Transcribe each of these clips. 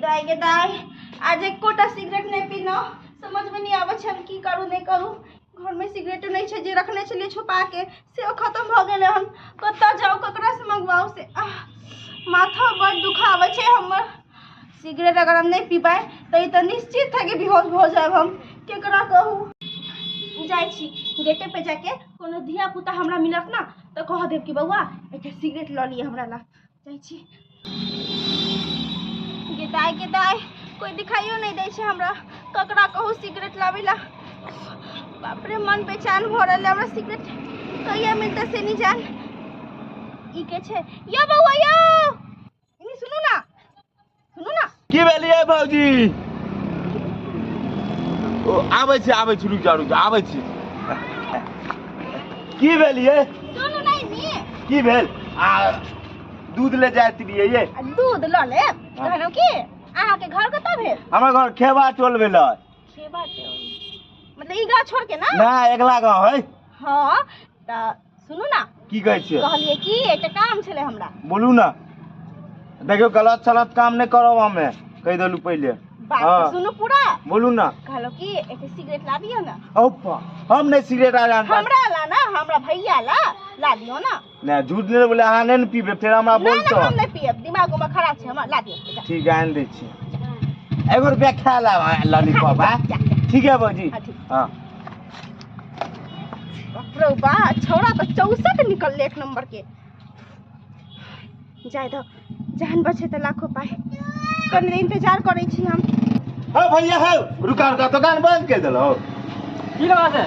दाई के दाई आज एकोटा सिगरेट नहीं पीनो, समझ में नहीं आबै छै हम की करू नहीं करू। घर में सिगरेट नहीं छै, जे रखने छलियै छुपा के से खत्म भऽ गेलै हन। कतऽ जाउ, ककरा से मंगवाउ से। माथा बड़ दुखाबै छै हमर। सिगरेट अगर हम नहीं पीबै तऽ ई तऽ निश्चित है कि बेहोश भऽ जायब हम। केकरा कहू? जाइ छी गेटे पे जाके, कोनो धिया पुता हमरा मिलत ना तऽ कह देब कि बौआ एकटा सिगरेट लऽ लिअ हमरा ला। जाइ छी। गे दाई गे दाई, कोई दिखाइयो नहीं दै छै हमरा। ककरा कहू सिगरेट लाबै ला? बाप रे, मन बेचैन भऽ रहल है हमरा। सिगरेट कहिया मिलतै से नहीं जान। ई के छै? यो बौआ यो, इनी सुनू ना, सुनू ना। की भेलियै भौजी? ओ आबै छी, आबै छी, रुकि जाउ, रुकि जाउ, आबै छी। की भेलियै? सुनू ना इनी। की भेल? आ दूध ले जाइत रहियै ये। आ दूध लऽ लेब? कहलहुँ की अहाँके घर कतऽ भेल? हमर घर खेबा टोल भेल। खेबा टोल मतलब ई गाँव छोड़ के ना? ना, अगला गाँव है। हाँ तऽ सुनू ना। की कहै छियै? कहलियै कि एकटा काम छलै हमरा। बोलू ना। देखियौ गलत सलत काम नहि करब, हमे कहि देलू पहिले। बात हाँ। सुनू पूरा। बोलू ना। कहलहुँ कि एकटा सिगरेट लाबियौ ना। औपा, हम नहीं सिगरेट आ जान। हमरा ला ना, हमरा भैया ला ला दियौ ना। नहीं झूठ नहीं बोले, अहाँ नहीं ने पीबे फेर हमरा ना, बोलतो। ना, हम नहीं पियब, दिमाग उमाग खराब छै हमर, ला दियौ। ठीक है, आनि दै छी। एगो रुपया खा ला लॉलीपॉप। जा, जा। ठीक है भौजी। हाँ, ठीक। हाँ। बाप रे बा, छौड़ा तऽ 64 निकलले एक नंबर के। जाय दो, जान बचे तऽ लाखो पाए। कनि देर इंतजार करै छी हम। हौ भैया हौ, रुका रुका, दुकान बंद कर देलहो। की लेबा से?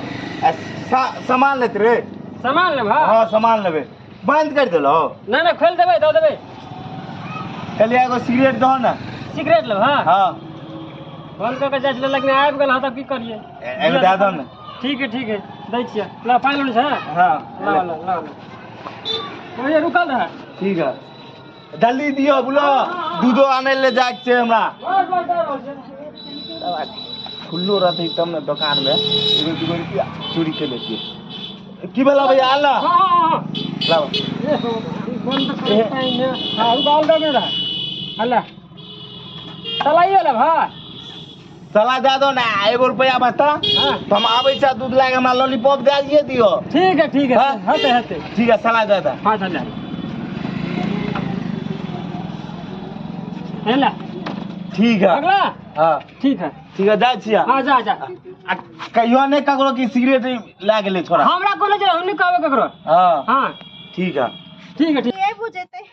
सामान लेत रे। सामान लेबा? हाँ सामान लेबे। बंद कर देलहो। ना ना खोल देबै, दऽ देबै। कहलियै एगो सिगरेट दहो ना। सिगरेट लेबा? हाँ। बंद कऽ के जाइ छलै लेकिन आबि गेल हँ तब की करियै? एगो दए दहो ने। ठीक है, ठीक है, दै छियै। ला पाइ लेने छै? हाँ। ला ला ला ला। भैया रुकल रह। ठीक है, जल्दी दियौ बोलो, दूधो आनै ले जाइके छै हमरा। बस, बस, दऽ रहल छियै। खुल्लो रहतै तब ने दोकान में एगो दूगो रुपया चोरी के लेतियै। की भेल भैया? आल ना। हाँ, हाँ, हाँ। लाओ। बंद कर टाइम है। हाँ, रुक, आल दे रहा। हल्ला। चलाइए ले भाई। सलाह दे दो ना, एगो रुपया बचता। हाँ। तो हम आबै छी दूध लाके हमरा लॉलीपॉप दए दियै दियौ। ठीक है, ठीक है। हाँ? हेतै, हेतै। ठीक है, सलाह दे दे। हाँ, चल जा। हेला। ठीक है। अगला? हाँ। ठीक है। ठीक है, जाइ छियै। हाँ, जा, जा। आ कहियो नहि ककरो कि सिगरेट लए गेलै छोड़ा। हमरा कोनो जे हम नहि कहबै ककरो। हाँ। हाँ। ठीक है। ठीक है, ठीक। ये बुझेतै,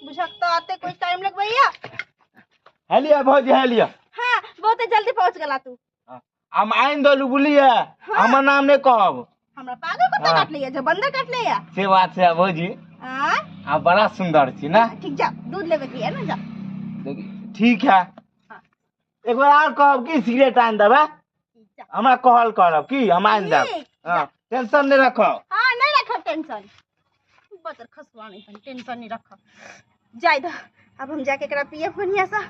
बुझक तऽ आते कोई टाइम लगबैया। हेलिया भौजी, हेलिया। हाँ, बहुत जल्दी पहुंच गेला तू। हाँ। हम आनि देलू बुझलियै, हाँ। हमर नाम नहि कहब। हमरा पागल कुत्ता हाँ। काट लैया, जे बंदर काट लैया। से बात छै भौजी। हाँ? आ बड़ा सुंदर छी ना। ठीक, जा दूध लेबे के है ना, जा। ठीक है। हाँ। एक बार आर कहब कि सिगरेट आनि देबै? जा। हमरा कहल करब कि हम आनि देब। ठीक, हाँ, जा। टेंशन नहीं रखब। हाँ, नहीं रखब टेंशन। बदर खसुआ नहीं, टेंशन नहीं रखब। जाय दो, अब हम जाके एकरा पियब बढ़िया सा।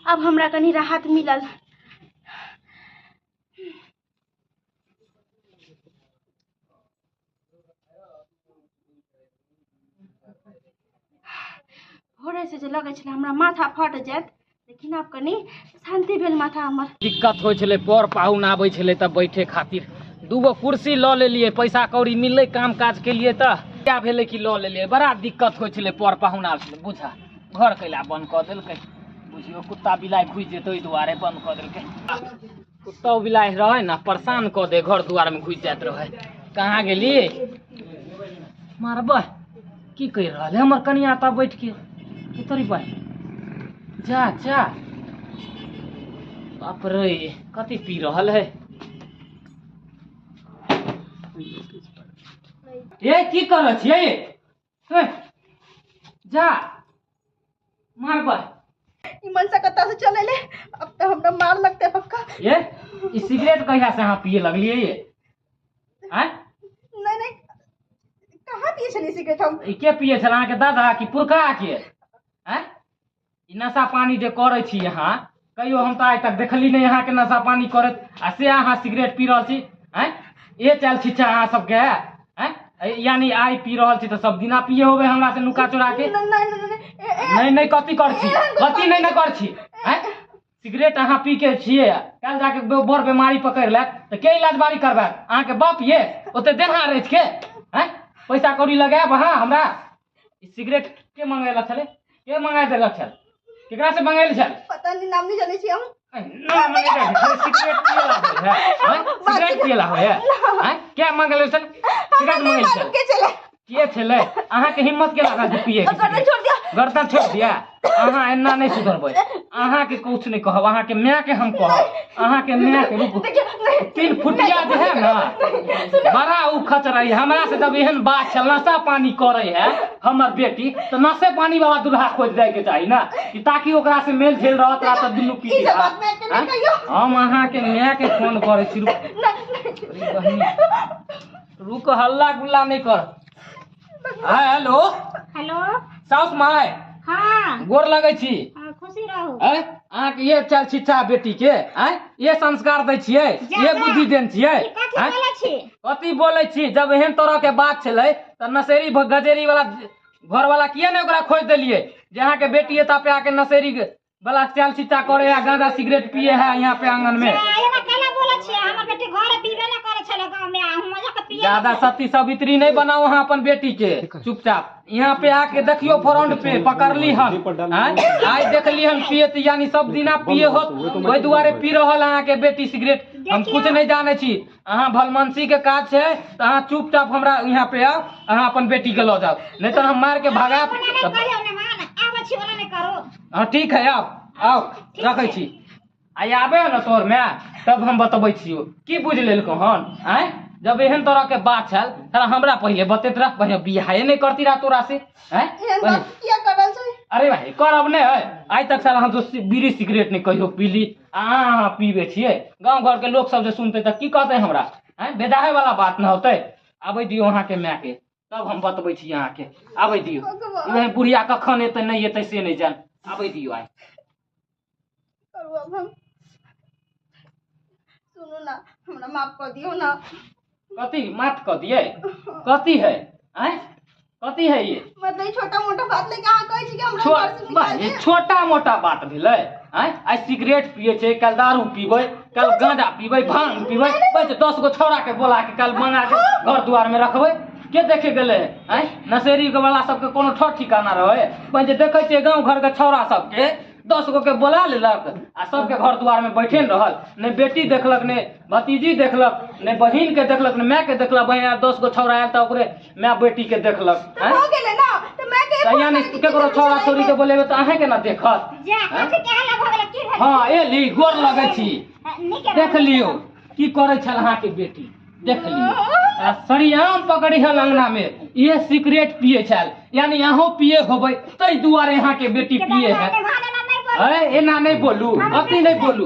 अब हमरा कनी राहत मिलल। भोरे से जे लगै छलै हमरा माथा फट जायत, लेकिन आब कनी शांति भेल माथा हमर। दिक्कत होइ छलै, पर पाहुन आबै छलै तब बैठे खातिर दूगो कुर्सी लऽ लेलियै, पैसा कौड़ी मिललै काम काज केलियै तऽ क्या भेलै कि लऽ लेलियै। बड़ा दिक्कत होइ छलै, पर पाहुन आबै छलै, बुझा घर कैला बंद कऽ देलकै, बुझियौ कुत्ता बिलाइ घुसि जेतै ओहि दुआरे बंद कऽ देलकै। कुत्ता बिलाइ रहै ने परेशान कऽ दे, घर दुआरमे घुसि जाइत रहै। कहाँ गेली मारबै की कहि रहल है हमर कनिया तऽ बैठ के तोरी बाय जा जा। बाप रे कथी पी रहल है ये? की कर रहल छियै ए, जा मारबै। ई मनसा कतऽ से चल एलै? अब तऽ हमरा हमरा मार लगतै पक्का। ये ई सिगरेट कहिया से अहाँ पिए लगलियै ये? आँय? नहीं नहीं, कहाँ पिए छलियै सिगरेट हम? ई के पिए छल, अहाँके दादा कि पुरखा के? आँय, ई नशा पानी जे करै छी अहाँ, कहियो हम तऽ आइ तक देखली नहि अहाँके नशा पानी करैत, आ से अहाँ सिगरेट पी रहल छी। आँय, ये चाल छिच्छा अहाँ सबके? आँय, यानी आइ पी रहल छी तऽ सब दिना पिए होबै हमरा से नुका चोरा के? नहीं नहीं, कथी कर छी, कथी नहीं न कर छी? आँय, सिगरेट अहाँ पी के छियै, काल्हि जाके बड़ बीमारी पकड़ि लेत तऽ के इलाज बारी करबायत? अहाँके बाप ये ओते देनहार अछि के? आँय, पैसा कौड़ी लगायब अहाँ हमरा? ई सिगरेट के मंगेलक छलै, के मंगा देलक छल, केकरा से मंगेल छल? पता नहीं, नाम नहीं जानै छी हम। ना मंगेलक छल, सिगरेट पियला होय है? आँय, सिगरेट पियला होय है? आँय, के मंगेल छल, केकरा से मंगेल छल? के छलै, के छलै? अहाँके हिम्मत के लागल जे पिए के? गर्दन छोड़ दिया, गर्दन छोड़ दिया। अहाँ एना नहि सुधरबै, अहाँके कुछ नहि कहब, अहाँके माय के हम कहब, अहाँके माय के। रुकू, 3 फुटिया जे है ना बड़ा उ खचरै हमरा से। जब एहन बात छल, नशा पानी करे है हमर बेटी, तऽ नशे पानी वाला दुल्हा खोज दै के चाही ना, कि ताकि ओकरा से मेल झेल रहत रहा तऽ दुनू पी। हम अहाँके माय के फोन करै छी। रुक, हल्ला गुल्ला नहि कर। हेलो हेलो, साउस my. हाँ, गोर लगै छी। खुशी रहू। अहाँके ये चाल छिच्छा बेटी के? आँय, ये संस्कार दै छियै, ये बुद्धि देन छियै? कथी बोलै छी? जब एहन तरह के बात छलै तऽ नशेरी गजेरी वाला घर वाला किया ने ओकरा खोजि देलियै जे अहाँके बेटी एतऽ पे आके नशेरी वाला चाल छिच्छा करे है, गांजा सिगरेट पिए है यहाँ पे आंगन में? ज्यादा सती सवित्री नहीं बनाओ अहाँ अपन बेटी के। चुपचाप यहाँ पे आके देखियो, फ्रंट पे पकड़ली हन। आइ देखली हन पिए, यानी सब दिना पिए होत, ओहि दुआरे पी रहल अहाँके बेटी सिगरेट। हम कुछ नहीं जानै छी, अहाँ भलमनसी के काज छै तऽ अहाँ चुपचाप हमरा यहाँ पे आउ, अहाँ अपन बेटी के लऽ जाउ, नहीं तऽ हम मार के भगायब। हाँ ठीक है, आउ आउ, रखै छी। आइ आबे ने तोहर माय, तब हम बतबै छियौ की बुझि लेलकौ हन। आँय, जब एहन तरह के बात छल तऽ हमरा पहिले बतैत रह, पहिले बियाहे नहि करती रह तोरा से। आँय, अरे भाई करब नहि है, आइ तक साला हम तो बीड़ी सिगरेट नहि कहियो पीली, अहाँ पीबै छियै। गाँव घर के लोक सब जे सुनतै तऽ की कहतै हमरा? आँय, बेदाहे वाला बात न होतै। आबै दियौ अहाँके मायके, तब हम बतबै छी अहाँके। आबै दियौ, बुढ़िया कखन एतै नहि एतै से नहि जान। आबै दियौ आइ। सुनू ना, हमरा माफ कऽ दियौ ना। कथी माफ कऽ दियै? कथी है? आँय, कथी है ये? मतलब छोटा मोटा बात लेके अहाँ कहै छी कि हमरा घर से निकाल दिअ? छोटा मोटा बात भेलै? आँय, आइ सिगरेट पिए छै, काल्हि दारू पीबै, काल्हि गांजा पीबै, भांग पीबै, बस 10 गो छौड़ा के बोला के काल्हि मंगा के घर दुआर में रखबै। के देखे गेलै? आँय, नशेरी के वाला सबके कोनो ठोर ठिकाना रहै? जे देखै छियै गाँव घर के छौड़ा सबके 10 गो के बोला लेलक आ सबके घर दुआर में बैठे न रहल, ने बेटी देखलक, ने भतीजी देखलक, ने बहिन के देखलक, ने माय के देखलक। बहिन 10 गो छौड़ा आयल तऽ ओकरे माय बेटी के देखलक। केकरो छौड़ा छौड़ी के बोलेबै तऽ अहें के ना देखत। हाँ, एली गोर लगै छी, देख लियौ की करै छल अहाँके बेटी, देख लियौ। आ सरियाम पकड़ी हल अंगना में, ये सिगरेट पिए छल, यानी अहूँ पिए होबै ताहि दुआरे अहाँके बेटी पिए है। अरे एना नहीं बोलू, अति नहीं बोलू,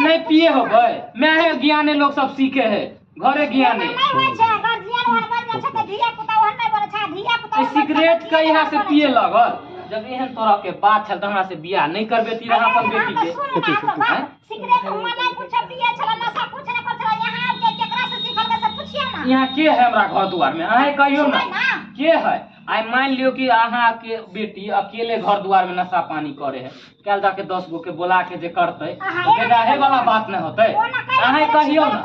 नहीं पिए होबै। मैं ज्ञाने लोग सब सीखे है, घरे ज्ञाने। सिगरेट के यहाँ से पिए लगल। जब एहन तरह के बात छल तऽ हमरा से बियाह नहीं करबेती रह अपन बेटी के। यहाँ के है हमरा घर दुआर में? अहें कहियो ना के है? आइ मान लियो कि अहाँ के बेटी अकेले घर दुआर में नशा पानी करे है, काल्हि जाके 10 गो के बोला के जे करतै बेदाहे वाला बात नहीं होतै। अहें कहियो ना।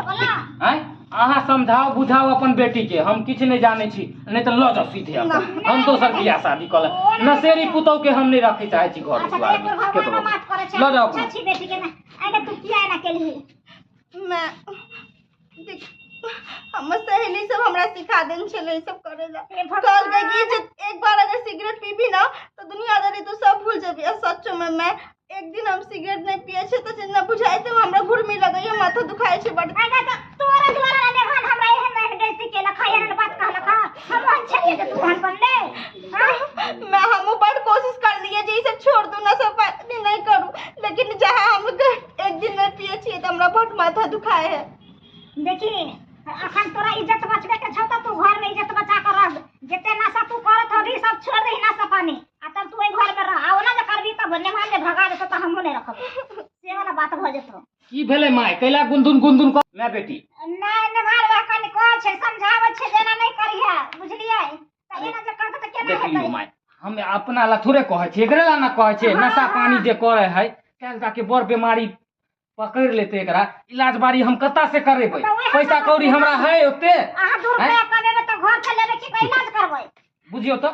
आँय, अहाँ समझाओ बुझाओ अपन बेटी के, हम किछु नहीं जानै छी, नहीं तऽ लऽ जाउ सीधे अपन, हम दोसर बियाह शादी कऽ लेब। नशेरी पुतौह के हम नहीं रखै चाहै छी घर दुआर में केकरो। लऽ जाउ। हमर सहेली सब हमरा सिखा देने छलै सब करे ला। कहलकै कि जे एक बार अगर सिगरेट पीबी ना तो दुनियादारी तू सब भूल जेबी। आ सचो में मैं एक दिन हम सिगरेट नहीं पिए छे तो जेना बुझाइ छै हमरा घुरमी लगैया, माथा दुखाइ छै बड। तोरा दुआरा ने हमरा एहन एहन बेइज्जती केलक, एहन बात कहलक, हम छलियै जे तू हन बनले। मैं हमहूँ बड कोशिश करलियै जे ई सब छोड़ दू, नशा पानी नहीं करू, लेकिन बड माथा दुखाय है। देखी अखन तोरा इज्जत बचबे के छौ त तू घर में इज्जत बचा के रह। जते नशा तू करत हबी सब छोड़ दही नशा पानी आ तब तू एहि घर में रह। आ ओना जे करबी तब नेमान जे भगा देतो त हमहूँ नहीं रखब, से वाला बात भ जेतो। की भेलै माय कैला गुंदुन गुंदुन कर मैं बेटी नहीं नेमान वह कनी कहै छै समझाबै छै जेना नहीं करिहे, बुझलियै? त एना जे करतै त केना देख लियौ हेतै? माय, हम अपना ला थोड़े कहै छियै, एकरे ला ना कहै छियै। नशा पानी जे करे है काल्हि जाके बड़ बीमारी पकड़ लेते, एकरा इलाज बारी हम कतऽ से करेबै? तऽ ओएह पैसा कौड़ी हमरा है ओते? अहाँ 2 रुपया कमेबै तऽ घर से लेबै कि इलाज करबै? बुझियौ तऽ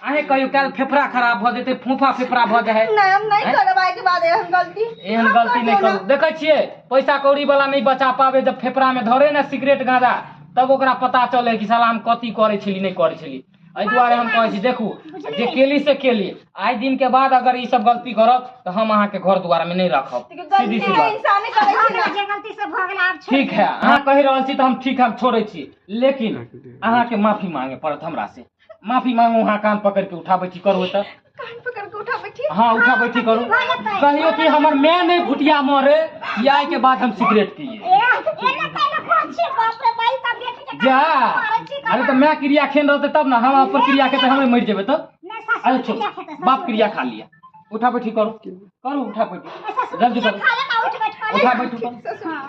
अहें कहियो काल्हि फेफड़ा खराब भऽ जेतै, फूफा फेफड़ा भऽ जाइ है। नहीं हम नहीं हैं? करब आइ के बाद एहन गलती। एहन गलती नहीं करू। देखै छियै पैसा कौड़ी वाला नहीं बचा पावे, जब फेफड़ा में धरे ने सिगरेट गांजा तब ओकरा पता चले कि साला हम कथी करै छली नहीं करै छली। एहि दुआरे हम कहै छी देखू जे केली से केली, आइ दिन के बाद अगर ई सब गलती करब तऽ हम अहाँके घर दुआर में नहीं रखब। सीधी गलती सी तऽ बात। इंसाने करै भऽ छै गेलै ना। जे गलती से भऽ गेलै आब छोड़ि ठीक है, अहाँ कहि रहल छी तऽ हम ठीक है हम छोड़ै छी, लेकिन अहाँके माफी मांगे पड़त हमरा से। माफी मांगू, अहाँ कान पकड़ के उठा बैठी करू तऽ। कान पकड़ के उठा बैठी? हाँ उठा बैठी करू। कहियो कि हमर माय नहीं भुटिया मरे कि आइ के बाद हम सिगरेट पिए। ए एना कैला कहै छियै? बाप रे बाई त बेटी के जा मारै छी अरे तऽ माय क्रिया खेन रहतै तब ना, हम अपन क्रिया खेतै हमे मरि जेबै तब। नहीं ससुर अरे छोड़, क्रिया खेतै, ससुर बाप क्रिया खा लिया। उठा बैठी करू करू उठा बैठी ससुर जल्दी क्रिया करू। खा ले ना, उठ बैठ खा ले उठा ना। बैठू करू। हाँ,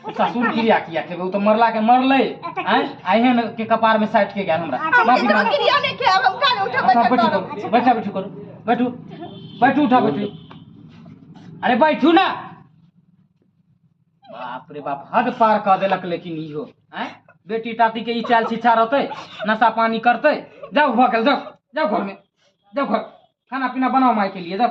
उठ बैठ ससुर खा ले। क्रिया किया खेबै, ओ तऽ मरला के मरलै आँय एहन के कपार में साटि के गेल हमरा। अच्छा, हम माफी केकरो मांगू। क्रिया नहीं खायब, हम कान उठा उठा बैठ बैठू करब। करू, बैठा बैठू करू, बैठू बैठू उठा बैठू। अरे बैठू ना, बाप रे बाप हद पार कऽ देलक। लेकिन इहो आँय बेटी टाटी के ई चाल शिक्षा रहतै, नशा पानी करतै। जाउ भऽ गेल, जाउ जाउ घर में जाउ, घर खाना पीना बनाओ माय के लिए जाउ।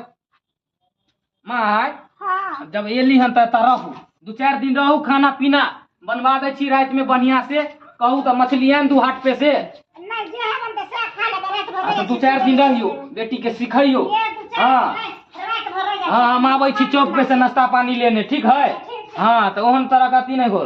माय हाँ जब एली हन तऽ एतऽ रहू, 2-4 दिन रहू, खाना पीना बनवा दै छी राति में बढ़िया से। कहू तऽ मछली आनि दू हाट पे से। नहीं जे है बनतै से खा लेबै, राति भर आ तऽ रहि 2-4 दिन रहियो, बेटी के सिखैयो। ये 2-4 हाँ राति भर रहि जाइ हाँ हम आबै छी चौक पे से नाश्ता पानी लेने, ठीक है? हाँ तऽ ओहन तरह के अथी नहि हो।